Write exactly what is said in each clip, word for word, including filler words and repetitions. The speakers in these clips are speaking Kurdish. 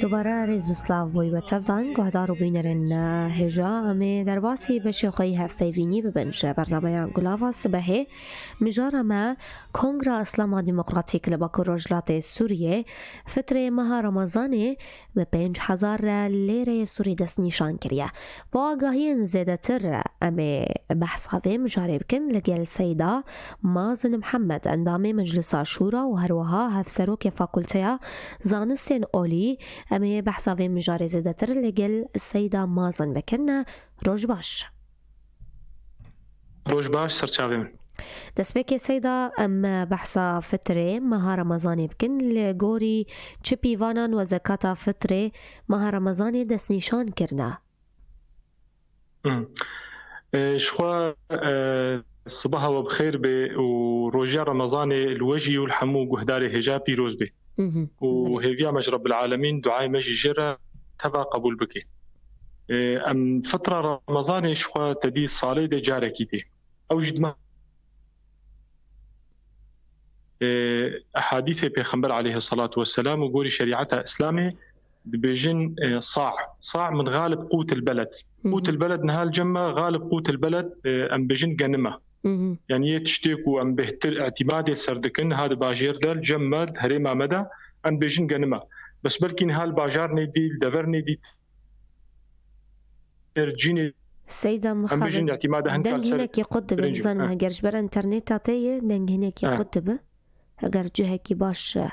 Dubare rêz û silav bo we tevdan, guhdar û bînerên hêja, em ê derbasî beşê xwe yî hevpeyvînî bibin ji bernameya Gulava Sibehê. Mijara me, Kongra Îslama Demokratîk li Bakur Rojhilatê Sûriyê fitrê meha Remezanê bi pênc hezar lêreyê Sûrî destnîşan kiriye. Bo agahiyên zêdetir em ê behsa vê mijarê bikin li gel Seyda Mazin Mihemed, endamê Meclisa Şûra û herwiha hevserokê Fakulteya Zanistên Olî. Em ê behsa vê mijarê zêdetir li gel Seyda Mazin bikin. Roj baş. Roj baş, serçavê min. Destpêkê Seyda, em behsa fitrê meha Remezanê bikin. Li gorî çi pîvanan we zekata fitrê meha Remezanê destnîşan kirine? Hmm. E, ji xwe, e, sibaha we bi xêr be û rojiya Remezanê li we jî û li hemû guhdarê hêja pîroz be. Mhm. Û Belê. Hêviya me ji Rabbil Alemîn, duayê me jî jê re teva qebûl bike. E, em fitra Remezanê ji xwe tedî salê de carekî tê. Ew jî dima e, ehadîsê Pêxember aleyhissalatu vesselam û gorî şerîeta Îslamê dibêjin, e, sa'. Sa' min galib qûtil beled. Hı hı. Qûtil beled niha li cem me, galib qûtil beled, e, em bêjin genime. Hı hı. Yani yê tiştê ku em bêhtir îtîmadê ser dikin, niha di bajêr de, li cem me, di herêma me de, em bêjin genime. Bes belkî niha li bajar nêdî, li dever nêdî, cînê Seyda em bêjin Mixabin, îtîmada hin deng kar ser hinekî qut dibe, birinci. Nizanim Ha. heger ji ber interneta te ye, deng hinekî Ha. qut dibe. Heger cihekî baş, e,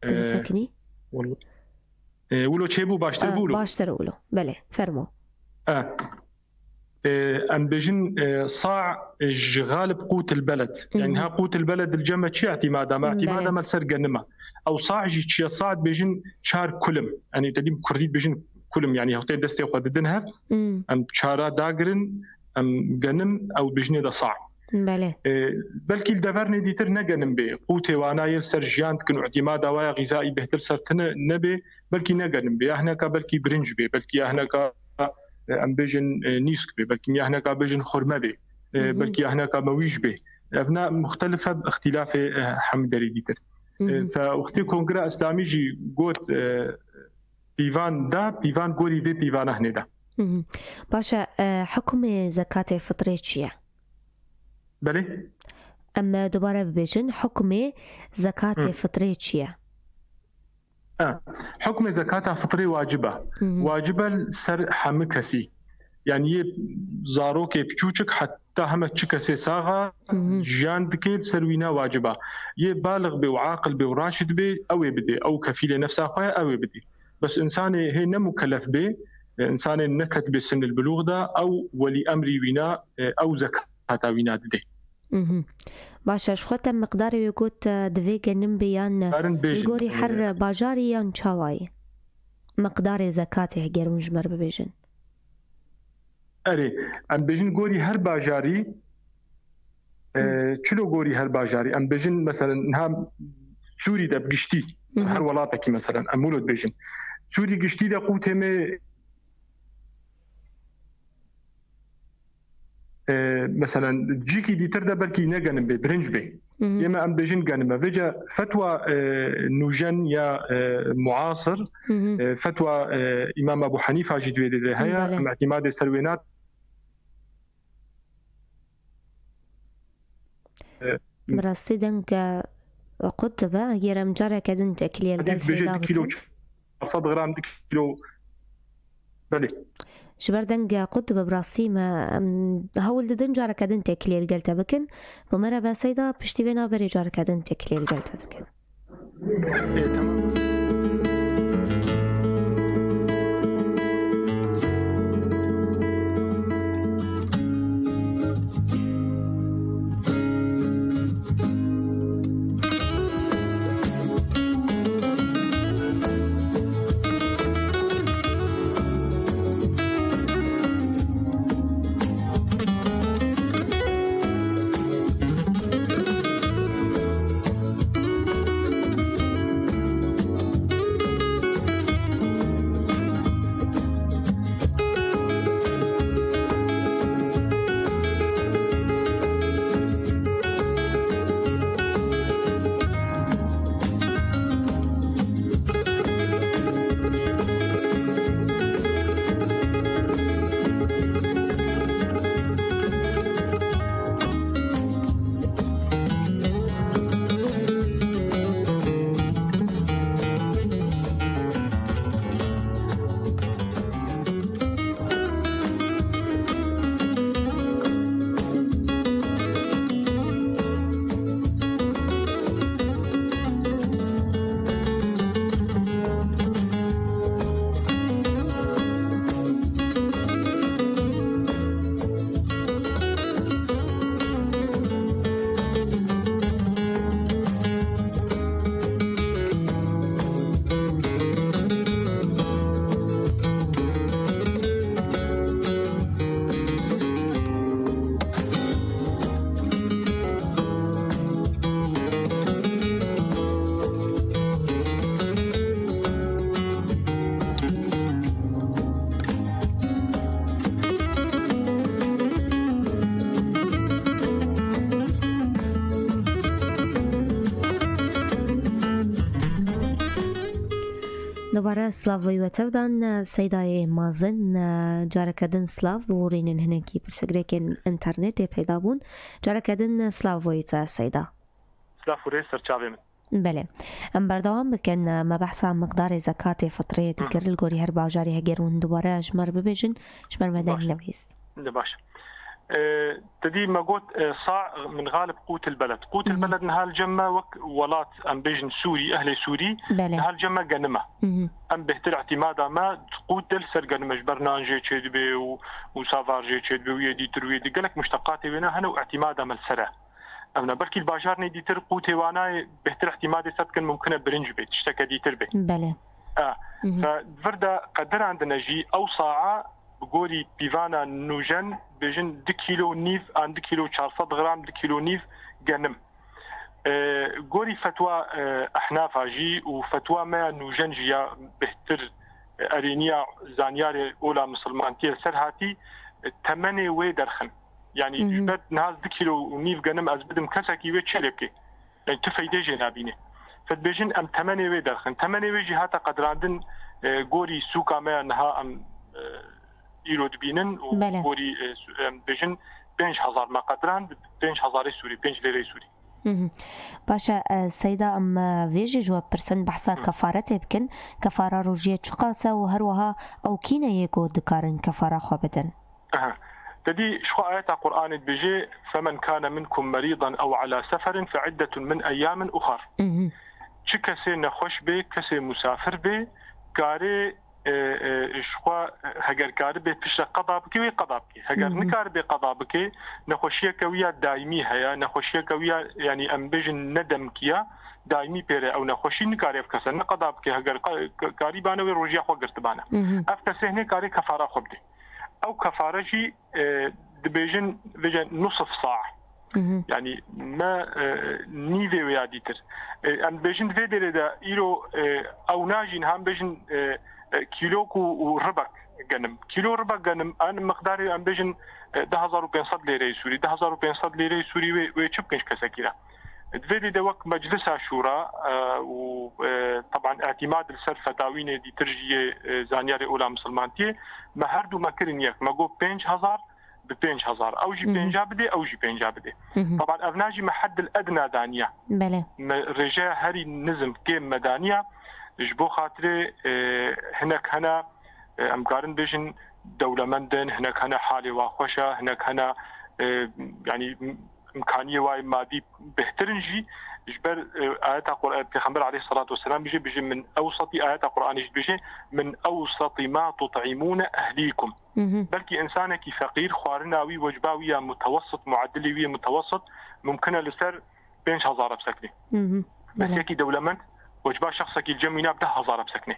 tu Ee, bisekinî. wal-, e, wilo çêbû baştir E, bû lo. Baştir wilo. Belê, fermo. E, e, em bêjin, e, sa', e, ji galib qûtil beled. Yani Hı hı. ha qûtil beled li cem me çi îtîmada me? Belê. Îtîmada me li ser genime. Ew sa' jî çi ye? Sa' dibêjin çar kulim. Yani te dîm kurdî dibêjin kulim. Yani hewtê destê xwe didin hev. Hmm. Em çara dagirin, em genim, ew bêjinê de sa'. Belê. E, belkî li devernê dîtir ne genim bê. Qûtê wana yê li ser jiyan dikin û îtîmada waya xîzaî bêhtir ser tine nebê, belkî ne genim bê. Ya hineka belkî birinc bê, belkî ya hineka, e, em bêjin, e, nîsk bê, belkî ya hineka bêjin xurme bê, e, Hı hı. belkî ya hineka mewîj bê. Ev ne muxtelif e, bi îxtîlafê, e, hemî derê dîtir. Hı E, hı. fe wextê Kongra Îslamî jî got, e, pîvan da, pîvan gorî vê pîvana hinê da. Hı hı. Baş e, e, hukmê zekatê fitrê çi ye? Belê. Em, e, dubare bibêjin, hukmê zekatê Hı. fitrê çi ye? E, hukmê zekata fitrê wacib e. Hı hı. Wacib e li ser hemî kesî. Yani yê zarokê piçûçik heta heme çi kesê sax e, Hı hı. jiyan dike, li ser wîna wacib e. Yê balix bê û aqil bê û raşid bê, ew ê bidê. Ew kefîlê nefsa xwe ye, ew ê bidê. Bes insanê hê ne mukellef bê, e, insanê neketibê sinnil bilûx de, ew welî emrî wîna, e, ew zekata wîna didê. Mhm. Baş e, ji xwe te miqdarê wê got, e, divê genim bê yan ne? Karin Li bêjin, gorî e, her bajarî yan çawayî? Miqdarê zekatê heger hûn ji me re bibêjin. Erê, em bêjin gorî her bajarî, e, Hı. çilo gorî her bajarî. Em bêjin, meselen, niha Sûrî de bi giştî, Hı hı. her welatekî, meselen, em wilo dibêjin. Sûrî giştî de qûtê me, e, meselen, cîkî dîtir de belkî ne genim bê, birinc bê. Hı hı. Yê me em bêjin genime. Vêca fetwa, e, nûjen ya, e, muasir, Hı hı. e, fetwa, e, Îmam Ebû Henîfa jî di vê de heye, Belê. em îtîmadê ser wê nakin. E, Bi rastî deng, e, qut dibe. Eger em careke din têkiliyê li gel Seyda bikin. Heta dibêje du kîlo çar sed gram, du kîlo. Belê. Ji ber deng, e, qut dibe, bi rastî me, em hewl didin careke din têkiliyê li gel te bikin. Bi me re be Seyda, piştî vê navberê careke din têkiliyê li gel te dikin. Ê, tamam. Dubare silav we tev dan, Seydayê Mazin, careke din silav, bi hûrînin hinekî pirsgirêkên înternetê peyda bûn. Careke din silav we te, Seyda. Silav û rê ser çavê min. Belê. Em berdewam bikin, me behsa miqdarê zekatê fitrê dikir, li gorî her bajarê heger hûn dubare ji me re bibêjin, ji ber me deng nevîst. Ne baş. E, te dî me got, e, sa min galib qûtil beled. Qûtil beled niha li cem me wek welat, em bêjin Sûrî, ehlê Sûrî, Belê. niha li cem me genim e. Em bêhtir îtîmada me qût de li ser genim e, ji ber nan jê çêdibe û, û savar jê çêdibe û yê dîtir û yê dî. Gelek muşteqatê wê ne hene û îtîmada me li ser e. Em ne belkî li bajarnê dîtir qûtê wanayê bêhtir îtîmadê se dikin mumkin e birinc bê, tişteke dîtir bê. Belê. E, fe vir de qedirandine jî ew saa bi gorî pîvana nûjen bêjin du kîlo nîv an du kîlo çar sed gram, du kîlo nîv genim. E, gorî fetwa, e, ehnafa jî û fetwa me ya nûjen jî ya bêhtir, e, erêniya zanyarê ola misilmantiyê li ser hatî, e, temenê wê derxin. Yani ji ber niha ez du kîlo û nîv genim ez bidim kesekî wê çi lê bike? Yani tu feydê jê nabîne. Fe dibêjin em temenê wê derxin. Temenê wê jî hate qedirandin, e, gorî sûka me ya niha em, e, îro dibînin û Belê. gorî, e, su- em dibêjin pênc hezar me qedirand, pênc hezarê Sûrî, pênc lêrê Sûrî. Mhm. Baş e, e, Seyda, em, e, vê jî ji we pirsin, behsa Hı. kefaretê bikin. Kefara rojiyê çiqas e û her wiha ew kî ne yê ku dikarin kefara xwe bidin? Aha. Te dî ji xwe ayeta Qur'anê dibêje, "Femen kane minkum merîdan ew ala seferin fe iddetun min eyyamin uxar." Mhm. Çi kesê nexweş bê, kesê musafir bê, karê, e, e, ji xwe heger karibe piştre qeda bike, wê qeda bike. Heger Mhm. nikaribe qeda bike, nexweşiyeke wî ya daîmî heye, nexweşiyeke wî ya, yanî em bêjin ne demkî ya, daîmî pê re ew nexweşî nikare ev kese ne qeda bike, heger ka- ka- karîbane wê rojiya xwe girtibane. Mhm. Ev kesê hinê karê kefara xwe bide. Ew kefare jî, e, dibêjin, vêce nusf sa. Mhm. Yani me, e, nîvê wê ya dîtir. E, em dibêjin vê derê de îro, e, ew najîn, hem bêjin, e, e, kîlok û, û ribek genim. Kîlo ribek genim, en miqdarê em bêjin, e, du hezar û pênc sed lêreyê Sûrî. Du hezar û pênc sed lêreyê Sûrî wê, wê çi bikin ji kesekî re? Di vê dê de wek Meclisa Şûra, e, û, e, teban îtîmad li ser fetawînê dîtir jî yê, e, zanyarê ola misilmantiyê, me her du me kirin yek. Me got pênc hezar bi pênc hezar. Ew jî Hı hı. pênca bidê, ew jî pênca bidê. Hı hı. Teban ev na jî me heddil edna daniya. Belê. Me rêjeya herî nizm kêm me daniya. Ji bo xatirê, e, hinek hene, e, em karin bêjin dewlemend in, hinek hene halê wa xweş e, hinek hene, e, yanî imkaniyê wa yê madî bêhtir in jî, ji ber, e, ayeta Qur-, e, Pêxember aleyhisselatu vesselam bijî, bijî min ewsatî, ayeta Qur'anê jî dibêje, "Min ewsatî ma tut'imûne ehlîkum." Mhm. Belkî însanekî feqîr, xwarina wî, wecba wî ya mutewessit, muadilê wî yê mutewessit, mumkin e li ser pênc hezar bisekine. Mhm. Bes Belê. yekî dewlemend, wecba şexsekî li cem wî na bi deh hezar bisekine.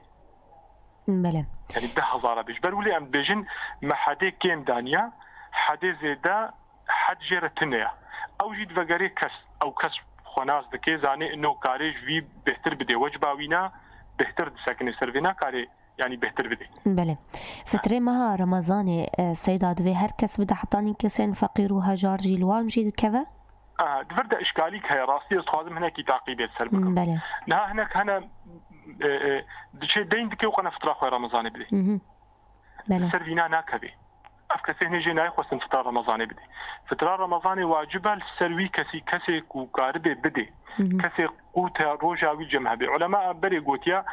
Belê. Yani deh hezar bê. Ji ber wî lê em dibêjin me hedê kêm daniya, hedê zêde hed jê re tune ye. Ew jî divegerê kes, ew kes xwe nas dike, zanê ino karê ji vî bêhtir bidê. Wecba wî na bêhtir disekine ser vê, nakarê, yanî bêhtir bidê. Belê. Fitrê meha Remezanê, e, Seyda, divê her kes bide, heta nî kesên feqîr û hejar jî li wan jî dikeve? Aha, di vir de îşkalîk heye, rastî ez dixwazim hinekî taqîbê li ser bikim. Belê. Niha hinek hene, e, e, diçe deyn dike û qene fitra xwe Remezanê bidê. Mhm. Belê. Li ser vîna nakevê. Ev kesê hinê jê nayê xwestin fitra Remezanê bidê. Fitra Remezanê wacib e li ser wî kesî, kesê ku karibe bidê. Mhm. Kesê qûte roja wî cem hebe. Ulema berê gotiya,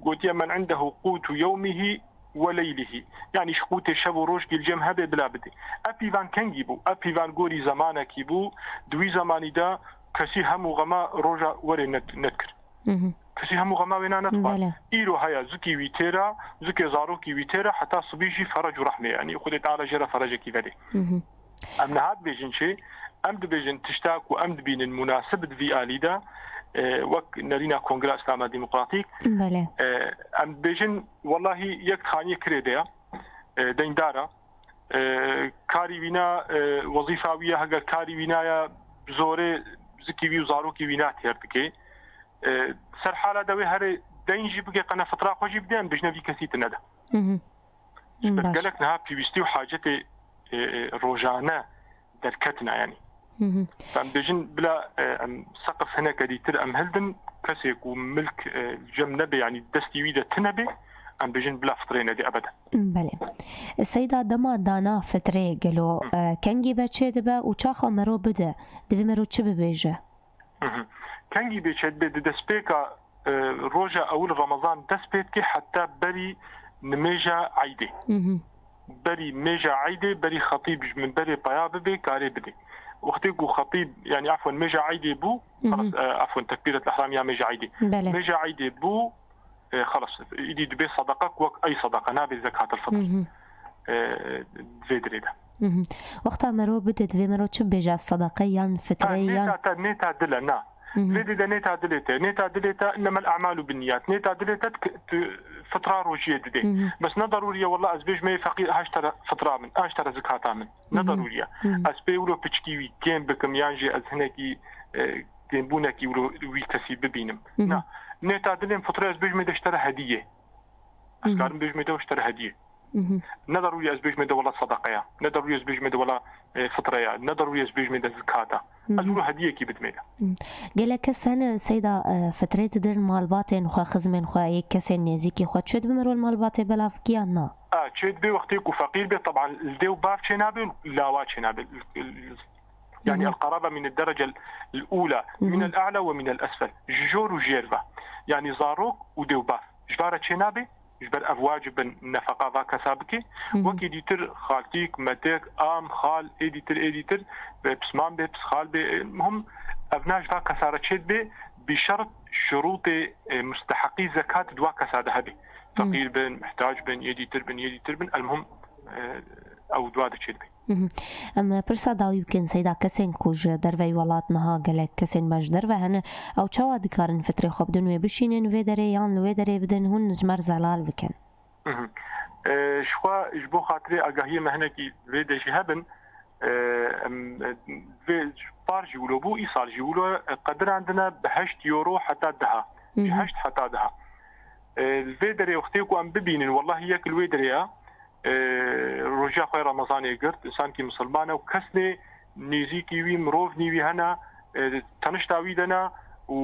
gotiya, "Men indehu qutu yewmihi ve leylihî." Yanî ji qûtê şev û rojkî li cem hebe bila bidê. Ev pîvan kengî bû? Ev pîvan gorî zemanekî bû. Di wî zemanî de kesî hem û xema roja werê net-, nedikir. Mhm. Kesî hem û xema wê na nedixwar. Belê. Îro heye, zikî wî têra, zikê zarokî wî têra, heta sibî jî ferec û rehmê. Yanî Xwedê Teala jê re ferecekî vedê. Mhm. Em niha dibêjin çi? Em dibêjin tişta ku em dibînin munasib di vî alî de, e, wek nerîna Kongreya Îslama Demokratîk, Belê. e, em dibêjin, wellahî yek xaniyê kirê de ye, e, deyndar e, e, karî wîna, e, wezîfa wî ye, heger karî wîna ye, bi zorê zikî wî û zarokî wîna têr dike. E, ser hala de wê herê deyn jî bike, qene fitra xwe jî bide, em bêjine vî kesî tine de. Mhm. Ji ber Baş. gelek niha pêwîstî û hacetê, e, e, rojane derketina, yanî. Mhm. Em bêjin bila, e, em seqif hineke dîtir em hildin, kesê ku milk, e, cem nebe, yanî destî wî de tine be, em bêjin bila fitrê nede ebeden. Belê. Seyda, dema dana fitrê gelo, e, kengî be çê dibe û çaxa mero bide, divê mero çi bibêje? Hı hı. Kengî bê çê dibe di destpêka, e, roja ewil Ramazan dest pê dike heta berî nimêja eydê. Hı hı. Berî mêja eydê, berî xetîb ji minberê peya bibe, karê bide. Wextê ku xetîb, yanî efwen mêja eydê bû, Hı hı. xelas, e, efwen tekbîret ihram ya mêja eydê. Belê. Mêja eydê bû, e, xelas, îdî dibê sedeqa ku wek ey sedeqa, nabe zekatil fitr. Hı hı. E, vê dirê de. Hı hı. Wexta mero bide, divê mero çi bibêje, sedeqe yan fitre Ha, yan? Nêta te, nêta dile, na. Hı hı. Vê dide nêta dilê te, nêta dilê te, innemel a'malu bin niyat. Nêta dilê te, tu fitra rojiyê didê. Hı hı. Bes ne darûriye, wela ez bêjmê feqîr, haş tere fitra min, haş tere zikata min. Ne Hı hı. darûriye. Hı hı. Ez pê wilo piçkî wî kêm bikim, yan jî ez hinekî, e, kêmbûnekî wilo wî kesî bibînim. Hı hı. Na. Nêta dilê min fitre ez bêjmê de ji tere hediyê. Ez Hı hı. karim bêjmê de ji tere hediyê. Hı hı. Ne darûriye ez bêjmê de wela sedeqeya. Ne darûriye ez bêjmê de wela, e, fitreya. Ne darûriye ez bêjmê de zikata. Hı hı. Ez wilo hediyekî bidimê de. Hı. Gelek kes hene, Seyda, e, fitrê didin malbatên xwe, xizmên xwe, yek kesên nêzîkî xwe. Çê dibe mero li malbatê belav bike yan na? A, çê dibe wextê ku feqîr be, teban li dê û bav çê nabe, lawa çê nabe. Yani Hı hı. el-qaraba min ed-derece el-ula, Hı hı. min el-a'la ve min el-esfel. Ji jor û jêr ve. Yani zarok û dê û bav. Ji va re çê nabe, ji ber ev wacib in nefeqa va kesa bike. Hı hı. Wekî dîtir xaltîk, metek, am, xal, ê dîtir, ê dîtir, ve pisman be, pisxal be, e, muhim, ev na ji va kesa re çê dibe, bi şert şurûtê, e, musteheqî zekat di wa kesa de hebe. Hı. Feqîr bin, mihtac bin, yê dîtir bin, yê dîtir bin, el muhim, e, ew di wa de çê dibe. Hı hı. Em pirsa dawî bikin, Seyda, kesên ku ji derveyî welat niha gelek kesên me ji derve hene, ew çawa dikarin fitrê xwe bidin wê bişînin vê derê yan li wê derê bidin hûn ji me re zelal bikin? Mhm. E, ji xwe, ji bo xatirê agahiyê me hinekî vê de jî hebin, e, em, e, vê par jî wilo bû, îsal jî wilo, e, qedirandine bi heşt euro heta deha. Ji Mhm. heşt heta deha. E, li vê derê wextê ku em bibînin, wellahî yek li wê derê ya, e, roja xwe Remezanê girt, însankî misilman e û kesnê nêzîkî wî, mirovnî wî hene, e, tenişta wî de ne û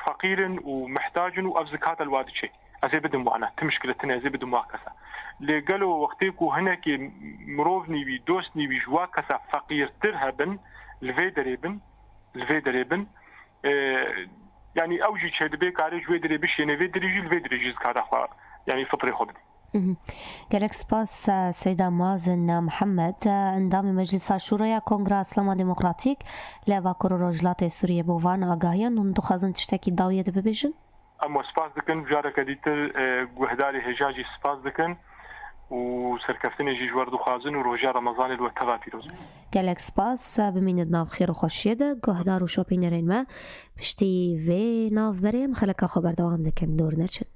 feqîr in û mihtac in û ev zikata li wa diçe. Ez ê bidim wana, ti mişkile tine, ez ê bidim wa kesa. Lê gelo wextê ku hinekê mirovnî wî, dostnî wî ji wa kesa feqîrtir hebin, li vê derê bin, li vê derê bin, e, yanî ew jî çêdibe karê ji wê derê bişêne, vê derê jî, li vê derê jî zikata xwe, yanî fitrê xwe bide. Mhm. Gelek spas, e, Seyda Mazin Mihemed, e, endamê Meclisa Şûraya Kongra Îslama Demokratîk li Bakur û Rojhilatê Sûriyê bo van agahiyan. Hûn dixwazin tiştekî dawiyê de bibêjin? Em we spas dikin, careke dîtir, e, guhdarê hêja jî spas dikin û serkeftinê jî ji we re dixwazin û roja Remezanê li we teva pîroz be. Gelek spas, e, bimînin di nav xêr û xweşiyê de, guhdar û şopînerên me. Piştî vê navberê em xeleka xwe berdewam dikin. Dûr neçin.